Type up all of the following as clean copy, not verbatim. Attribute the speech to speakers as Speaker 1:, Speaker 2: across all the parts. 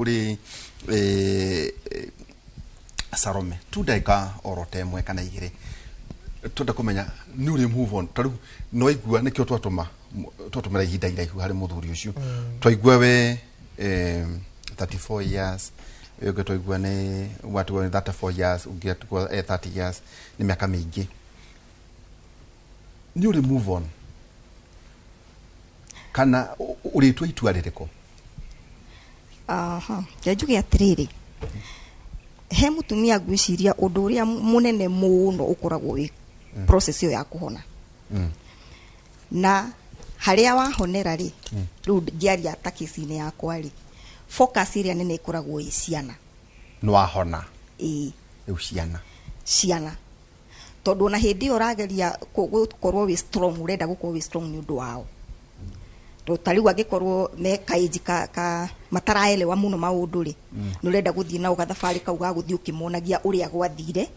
Speaker 1: Kuri Sarome tu ndagĩka oro ta ĩmwe kana igĩrĩ, twenda kũmenya nĩ ũrĩ move on. Ta rĩu no igua nĩkĩo twatũma twatũmĩra ihinda iraihu harĩ mũthuri ũcio. Twaigua we 34 years, ũyũ ũngĩ twaigua nĩ watigwo nĩ 34 years, ũngĩ atigwo 30 years. Nĩ mĩaka mĩingĩ. Nĩ ũrĩ move on kana ũrĩtua itua rĩrĩkũ?
Speaker 2: Aha, reke njuge atĩrĩrĩ, he mũtumia ngwĩciria ũndũ ũrĩa mũnene mũno ũkoragwo wĩ process ĩyo ya kũhona. Na harĩa wahonera rĩ, rĩu ngĩaria ta kĩci-inĩ yakwa rĩ, focus ĩrĩa nene ĩkoragwo ĩ ciana.
Speaker 1: Nĩ wahona?
Speaker 2: Ĩĩ.
Speaker 1: Rĩu ciana.
Speaker 2: Ciana, tondũ ona hĩndĩ ĩyo ũrageria gũkorwo wĩ strong, ũrenda gũkorwo wĩ strong nĩ ũndũ wao. Tondũ ta rĩu angĩkorwo me kaĩnji ka mataraelewa mũno maũndũ rĩ, nĩ ũrenda gũthiĩ nao gathabarĩ kau ga gũthiĩ ũkĩmonagia ũrĩa gwathire,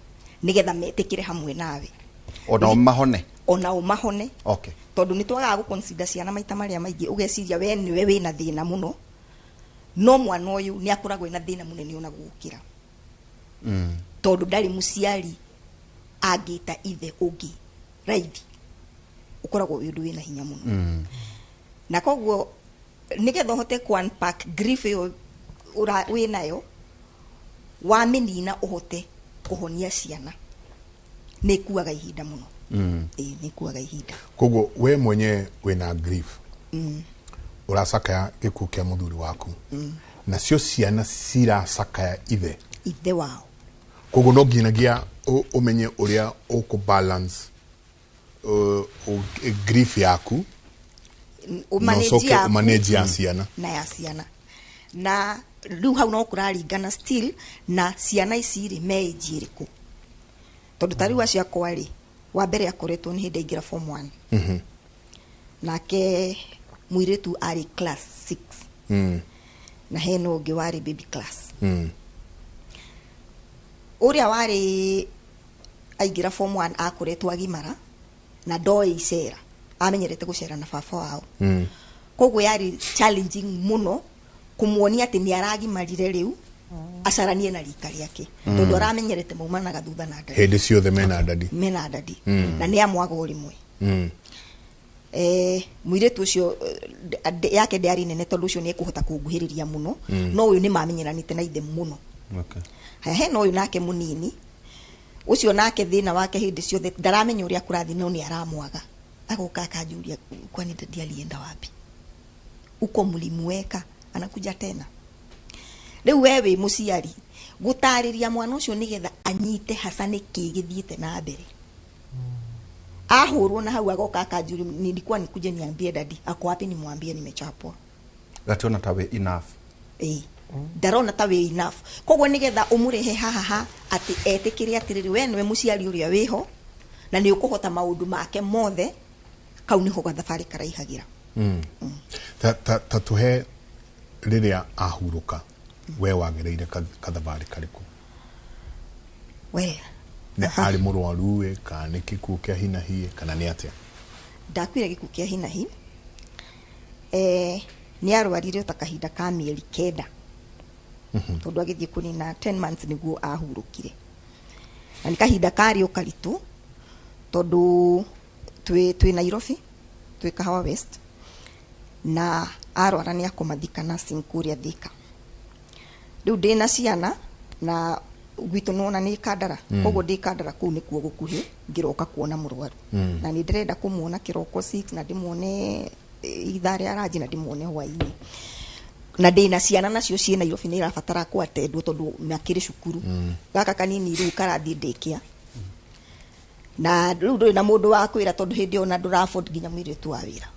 Speaker 2: nĩgetha metĩkĩre hamwe nawe.
Speaker 1: Onao mahone.
Speaker 2: Onao mahone. Tondũ nĩ twagaga gũ consider ciana maita marĩa maingĩ. Ũgeciria we nĩwe wĩna thĩna mũno, no mwana ũyũ nĩ akoragwo ena thĩna mũnene ona gũgũkĩra, tondũ ndarĩ mũciari angĩta ithe ũngĩ raithi. Ũkoragwo wĩ ũndũ wĩna hinya mũno. Na koguo nĩgetha ũhote ku unpack grief ĩyo wĩnayo, wamĩnina, ũhote kũhonia ciana, nĩ ĩkuaga ihinda mũno. Ĩĩ, nĩ ĩkuaga ihinda.
Speaker 3: Koguo we mwenyewe wĩna grief, ũracakaya gĩkuũ kĩa mũthuri waku, nacio ciana ciracakaya ithe.
Speaker 2: Ithe wao.
Speaker 3: Koguo no nginyagia ũmenye ũrĩa ũkũ balance grief yaku na
Speaker 2: ũmanage
Speaker 3: ũcoke
Speaker 2: yaku
Speaker 3: ũmanage ya ciana.
Speaker 2: Na ya ciana. Na rĩu hau no kũraringana still na ciana ici rĩ, me age ĩrĩkũ, tondũ ta rĩu acio akwa rĩ, wa mbere akoretwo nĩ hĩndĩ aingĩra form 1, nake mũirĩtu arĩ class 6, na hena ũngĩ warĩ baby class. Ũrĩa warĩ aingĩra form 1 akoretwo agimara na ndoĩ icera, amenyerete gũcera na baba wao. Koguo yarĩ challenging mũno kũmuonia atĩ nĩ aragimarire, rĩu acaranie na rika rĩake, tondũ aramenyerete maumanaga thutha na daddy.
Speaker 3: Hĩndĩ ciothe mena daddy.
Speaker 2: Mena daddy, na nĩ amwaga o rĩmwe. Mũirĩtu ũcio yake ndĩarĩ nene, tondũ ũcio nĩ ekũhota kũnguhĩrĩria mũno, no ũyũ nĩ mamenyeranĩte na ithe mũno. Haya, hena ũyũ nake mũnini ũcio, nake thĩna wake hĩndĩ ciothe ndaramenya ũrĩa kũrathiĩ, no nĩ aramwaga. Agoka akanjũria, "Kwani daddy alienda wapi? Uko mlimuweka, anakuja tena?" Rĩu we wĩ mũciari gũtarĩria mwana ũcio nĩgetha anyite hasa nĩ kĩ gĩthiĩte na mbere. Ahũrwo na hau agoka akanjũria, "Nilikuwa nikuje niambie daddy ako wapi, nimwambie nimechapwa."
Speaker 1: Gationa ta wĩ enough.
Speaker 2: Ĩĩ, ndarona ta wĩ enough. Koguo nĩgetha ũmũrehe haha ha atĩ etĩkĩre atĩrĩrĩ, we nĩwe mũciari ũrĩa wĩho na nĩ ũkũhota maũndũ make mothe, kau nĩho gathabarĩ karaihagĩra.
Speaker 3: Ta tũhe rĩrĩa ahurũka, we wagereire kathabarĩ karĩkũ?
Speaker 2: Well,
Speaker 3: nĩ arĩ mũrwaru ĩ, kana nĩ gĩkuũ kĩa hinahi ĩ, kana nĩ atĩa?
Speaker 2: Ndakuire gĩkuũ kĩa hinahi. Nĩ arwarire o ta kahinda ka mĩeri 9, tondũ agĩthiĩ kũnina 10 months nĩguo ahurũkire. Na nĩ kahinda karĩ o karitũ, tondũ twĩ Nairobi, twĩ Kahawa West, na arwara nĩ akoma Thika Nursing kũrĩa Thika. Rĩu ndĩna ciana na gwitũ nona nĩ Kandara, koguo ndĩ Kandara kũu nĩkuo gũkuhĩ ngĩroka kuona mũrwaru. Na nĩ ndĩrenda kũmuona kĩroko 6 na ndĩmuone ithaa rĩa ranji na ndĩmuone hwaĩ-inĩ, na ndĩna ciana nacio ciĩ Nairobi, nĩ irabatara kũatendwo tondũ makĩrĩ cukuru. Gaka kanini rĩu karathiĩ ndĩkĩa, na rĩu ndũrĩ na mũndũ wa kwĩra, tondũ hĩndĩ ĩyo na ndũra afford nginya mũirĩtu wa wĩra,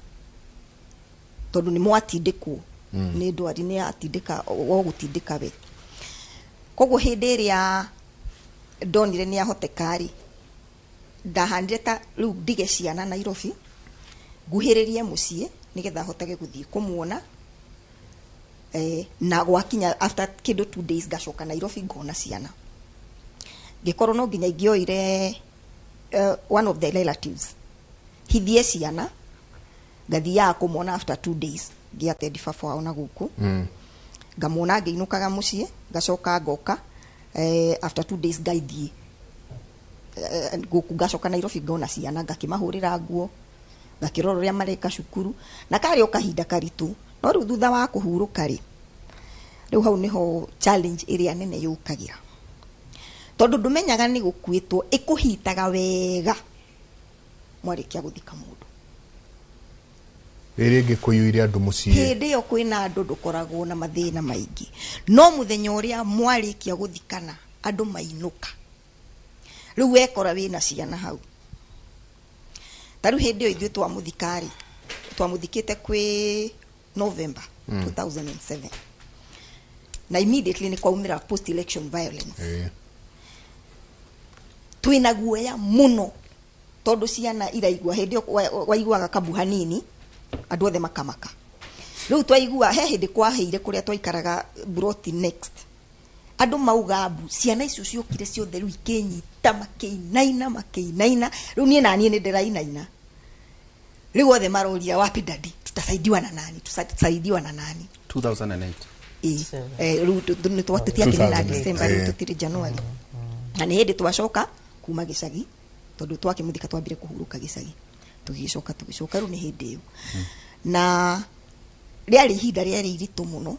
Speaker 2: tondũ nĩ mwatindĩkwo nĩ ndwari, nĩ yatindĩka o gũtindĩka we. Koguo hĩndĩ ĩrĩa ndonire nĩ ahoteka rĩ, ndahanire ta rĩu ndige ciana Nairobi, nguhĩrĩrie mũciĩ nĩgetha hotage gũthiĩ kũmuona, na gwakinya after kĩndũ 2 days ngacoka Nairobi ngona ciana. Ngĩkorwo no nginya ingĩoire one of the relatives hithie ciana, ngathiaga kũmona after 2 days, ngĩatendi baba wao na gũkũ. Ngamuona ngĩinũkaga mũciĩ, ngacoka ngoka after 2 days ngaithiĩ gũkũ, ngacoka Nairobi ngona ciana, ngakĩmahũrĩra nguo, ngakĩrora ũrĩa mareka cukuru, na karĩ o kahinda karitũ. No rĩu thutha wa kũhurũka rĩ, rĩu hau nĩho challenge ĩrĩa nene yũkagĩra, tondũ ndũmenyaga nĩ gũkuĩtwo, ĩkũhitaga wega mwarĩkia gũthika mũndũ.
Speaker 3: Rĩrĩ rĩngĩ kũiyũire andũ mũciĩ.
Speaker 2: Hĩndĩ ĩyo kwĩna andũ ndũkoragwo na mathĩna maingĩ, no mũthenya ũrĩa mwarĩkia gũthikana andũ mainũka, rĩu wekora wĩna ciana hau. Ta rĩu hĩndĩ ĩyo ithuĩ twamũthika-rĩ, twamũthikĩte kwĩ November 2007, na immediately nĩ kwaumĩra post election violence. Twĩna guoya mũno tondũ ciana iraigua hĩndĩ ĩyo waiguaga kambu hanini andũ othe makamaka. Rĩu twaigua he hĩndĩ kwaheire kũrĩa twaikaraga broti next, andũ mauga mbu, ciana icio ciokire ciothe rĩu ikĩnyita makĩinaina makĩinaina. Rĩu niĩ naniĩ nĩ ndĩrainaina. Rĩu othe maroria wapi daddy, tutasaidiwa na nani, tutasaidiwa na nani.
Speaker 1: 2008.
Speaker 2: Rĩu nĩ twatĩtiakĩrĩ na December, rĩu tũtirĩ January. Na nĩ hĩndĩ twacoka kuma gĩcagi, tondũ twakĩmũthika twambire kũhurũka gĩcagi, tũgĩcoka tũgĩcoka rĩu nĩ hĩndĩ ĩyo. Na rĩarĩ ihinda rĩarĩ iritũ mũno.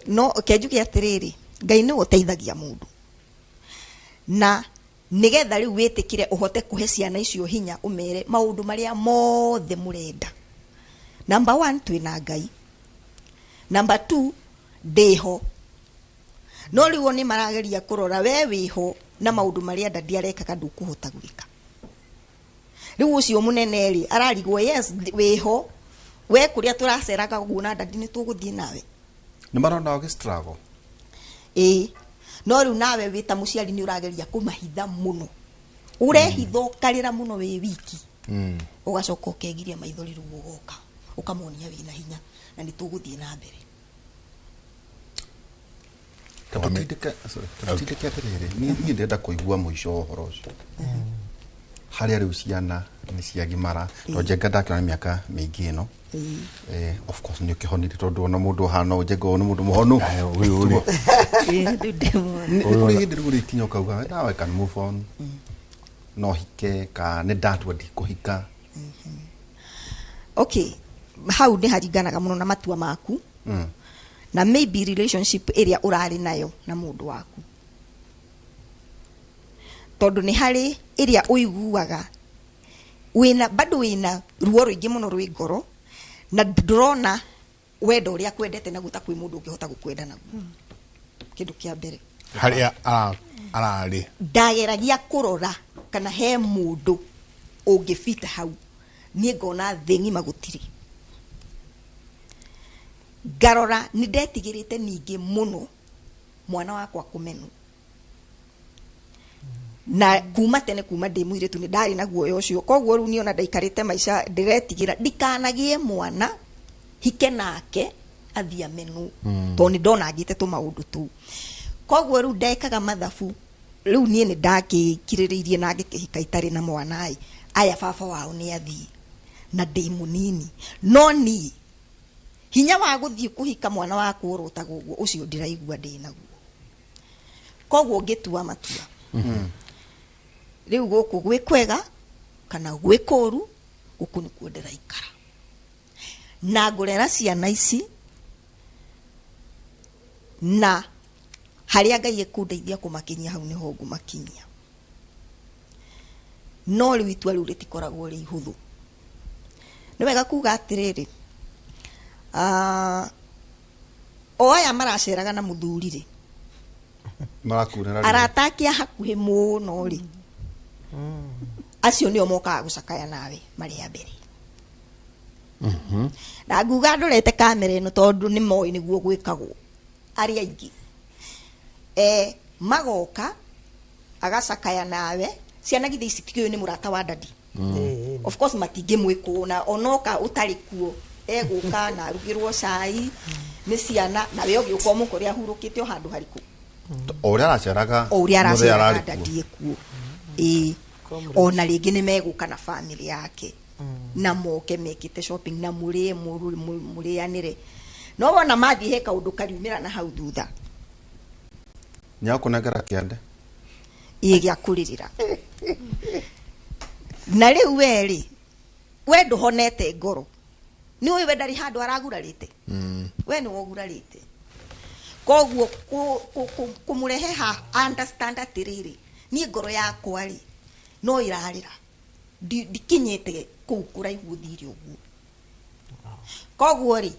Speaker 2: No kenjuge atĩrĩrĩ, Ngai nĩwe ũteithagia mũndũ, na nĩgetha rĩu wĩtĩkĩre ũhote kũhe ciana icio hinya, ũmere maũndũ marĩa mothe mũrenda. Number 1, twĩna Ngai. Number 2, ndĩho. No rĩu o nĩ marageria kũrora we wĩho na maũndũ marĩa daddy arekaga ndũkũhota gwĩka. Rĩu ũcio mũnene rĩ ararigwo, yes wĩho, we kũrĩa tũraceraga ũguo na daddy nĩ tũgũthiĩ nawe.
Speaker 1: Nĩ marona ũgĩ struggle.
Speaker 2: Ĩĩ, no rĩu nawe wĩ ta mũciari nĩ ũrageria kũmahitha mũno, ũrehitha ũkarĩra mũno wĩ wiki, ũgacoka ũkegiria maithori, rĩu ũgoka ũkamonia wĩna hinya na nĩ tũgũthiĩ na mbere.
Speaker 1: Tũtindĩke atĩrĩrĩ, niĩ ndĩrenda kũigua mũico wa ũhoro ũcio, harĩa rĩu ciana nĩ ciagimara, tondũ Njenga ndakĩona mĩaka mĩingĩ ĩno. Of course nĩ ũkĩhonire, tondũ ona mũndũ ũhana ũũ Njenga ũyũ nĩ mũndũ mũhonu.
Speaker 3: Ũyũ rĩ.
Speaker 1: Nĩ kũrĩ hĩndĩ rĩu ũrĩkinya ũkauga now I can move on, no hike ka nĩ ndatua ndikũhika.
Speaker 2: Okay, hau nĩ haringanaga mũno na matua maku na maybe relationship ĩrĩa ũrarĩ nayo na mũndũ waku, tondũ nĩ harĩ ĩrĩa ũiguaga wĩna bado wĩna ruo rũingĩ mũno rwĩ ngoro, na ndũrona wendo ũrĩa akwendete naguo ta kwĩ mũndũ ũngĩhota gũkwenda naguo. Kĩndũ kĩa mbere
Speaker 3: harĩa ararĩ,
Speaker 2: ndageragia kũrora kana he mũndũ ũngĩbita hau, niĩ ngona thĩ ng'ima gũtirĩ. Ngarora nĩ ndetigĩrĩte ningĩ mũno mwana wakwa kũmenwo, na kuma tene kuma ndĩ mũirĩtu nĩ ndarĩ na guoya ũcio. Koguo rĩu niĩ ona ndaikarĩte maica ndĩretigĩra ndikanagie mwana hike nake athiĩ amenwo, tondũ nĩ ndona ngĩte tũmaũndũ tũu. Koguo rĩu ndekaga mathabu, rĩu niĩ nĩ ndakĩkirĩrĩirie na ngĩkĩhika itarĩ na mwana ĩ, aya baba wao nĩ athiĩ na ndĩ mũnini, no niĩ hinya wa gũthiĩ kũhika mwana wakwa ũrotaga ũguo ũcio ndĩraigua ndĩ naguo. Koguo ngĩtua matua, rĩu gũkũ gwĩ kwega kana gwĩ kũũru, gũkũ nĩkuo ndĩraikara na ngũrera ciana ici, na harĩa Ngai ekũndeithia kũmakinyia hau nĩho ngũmakinyia. No rĩu itua rĩu rĩtikoragwo rĩ ihũthũ. Nĩ wega kuga atĩrĩrĩ, o aya maraceraga na mũthuri rĩ,
Speaker 1: marakunĩra
Speaker 2: arata ake a hakuhĩ mũno rĩ, acio nĩo mokaga gũcakaya nawe marĩ a mbere. Na nguga ndorete kamera ĩno tondũ nĩ moĩ nĩguo gwĩkagwo arĩa aingĩ. Magoka agacakaya nawe, ciana githĩ ici tikĩũĩ nĩ mũrata wa daddy. Of course matingĩmwĩkũna na onoka ũtarĩ kuo egũka na arugĩrwo cai nĩ ciana, nawe ũgĩũka ũmũkore ahurũkĩte o handũ harikũ,
Speaker 1: o ũrĩa araceraga,
Speaker 2: o ũrĩa
Speaker 1: mũthee
Speaker 2: araceraga
Speaker 1: ararĩ kuo.
Speaker 2: daddy ekuo. Ĩĩ, ona rĩngĩ nĩ megũka na family yake na moke mekĩte shopping na mũrĩe mũrĩanĩre. No wona mathiĩ he kaũndũ kariumĩra na hau thutha.
Speaker 1: Nĩakũnengera kĩande.
Speaker 2: Ĩ gĩa kũrĩrĩra. Na rĩu we rĩ, we ndũhonete ngoro. Nĩ ũĩ we ndarĩ handũ aragurarĩte. We nĩ wogurarĩte. Koguo kũmũrehe ha understand atĩrĩrĩ, niĩ ngoro yakwa rĩ, no ĩrarĩra. Ndikinyĩte kũu kũraihu ũthire ũguo. Koguo rĩ,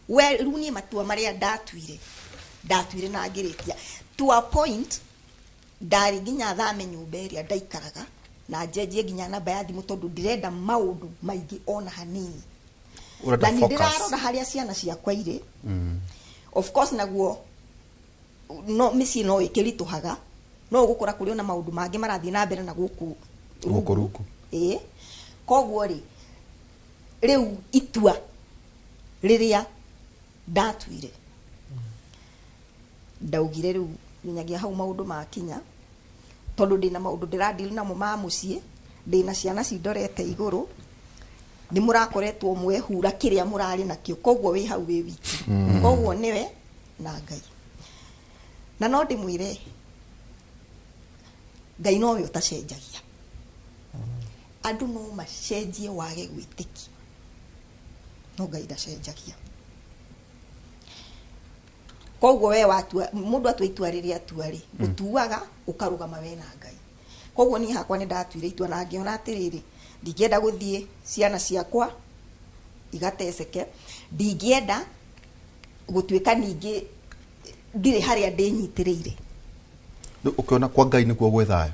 Speaker 2: we rĩu niĩ matua marĩa ndatuire na ngĩrĩkia. To a point, ndarĩ nginya thame nyũmba ĩrĩa ndaikaraga na njenjie nginya namba ya thimũ tondũ ndirenda maũndũ maingĩ ona hanini.
Speaker 1: Ũrenda
Speaker 2: Na nĩ
Speaker 1: focus.
Speaker 2: ndĩrarora harĩa ciana ciakwa irĩ. Of course naguo no mĩciĩ no ĩkĩritũhaga, no ũgũkora kũrĩ ona maũndũ mangĩ marathiĩ na mbere na gũkũ
Speaker 1: Gũkũ rungu.
Speaker 2: Ĩĩ. Koguo rĩ, rĩu itua rĩrĩa ndatuire, ndaugire rĩu nginyagia hau maũndũ makinya, tondũ ndĩna maũndũ ndĩradeal namo ma mũciĩ, ndĩna ciana cindorete igũrũ, nĩ mũrakoretwo mwehura kĩrĩa mũrarĩ nakĩo, koguo wĩ hau wĩ wiki. Koguo nĩwe na Ngai. Na no ndĩmwĩre, Ngai nowe ũtacenjagia. Andũ no macenjie wage gwĩtĩkia, no Ngai ndacenjagia. Koguo we watua, mũndũ atua itua rĩrĩa atua rĩ, ũtuaga ũkarũgama we na Ngai. Koguo niĩ hakwa nĩ ndatuire itua na ngĩona atĩrĩrĩ, ndingĩenda gũthiĩ ciana ciakwa igateceke, ndingĩenda gũtuĩka ningĩ ndirĩ harĩa ndĩnyitĩrĩire.
Speaker 1: Rĩu ũkĩona kwa Ngai nĩkuo gwĩ thayũ.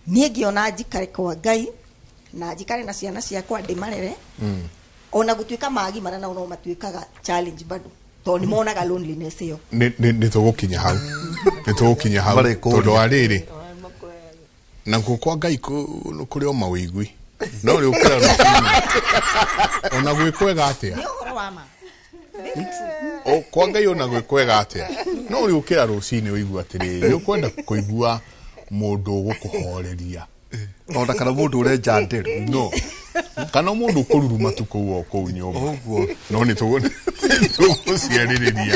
Speaker 2: Niĩ ngĩona njikare kwa Ngai na njikare na ciana ciakwa ndĩmarere. Ona gũtuĩka magimara nao no matuĩkaga challenge bado, tondũ nĩ monaga loneliness ĩyo.
Speaker 3: Nĩ tũgũkinya hau. Nĩ tũgũkinya hau.
Speaker 1: Marĩ kũũria.
Speaker 3: Tondũ wa rĩrĩ, nakuo kwa Ngai kũrĩ o mawĩigwi. No rĩ ũkĩra rũcinĩ. Ona gwĩ kwega atĩa?
Speaker 2: Nĩ ũhoro wa ma.
Speaker 3: O, kwa Ngai ona gwĩ kwega atĩa? No rĩ ũkĩra rũcinĩ ũigua atĩrĩrĩ, nĩ ũkwenda kũigua mũndũ ũgũkũhoreria.
Speaker 1: Ona kana mũndũ ũrenja nderu.
Speaker 3: No. Kana mũndũ ũkũruruma tu kũu o kũu nyũmba.
Speaker 1: Ũguo.
Speaker 3: No nĩ tũgũciarĩrĩria.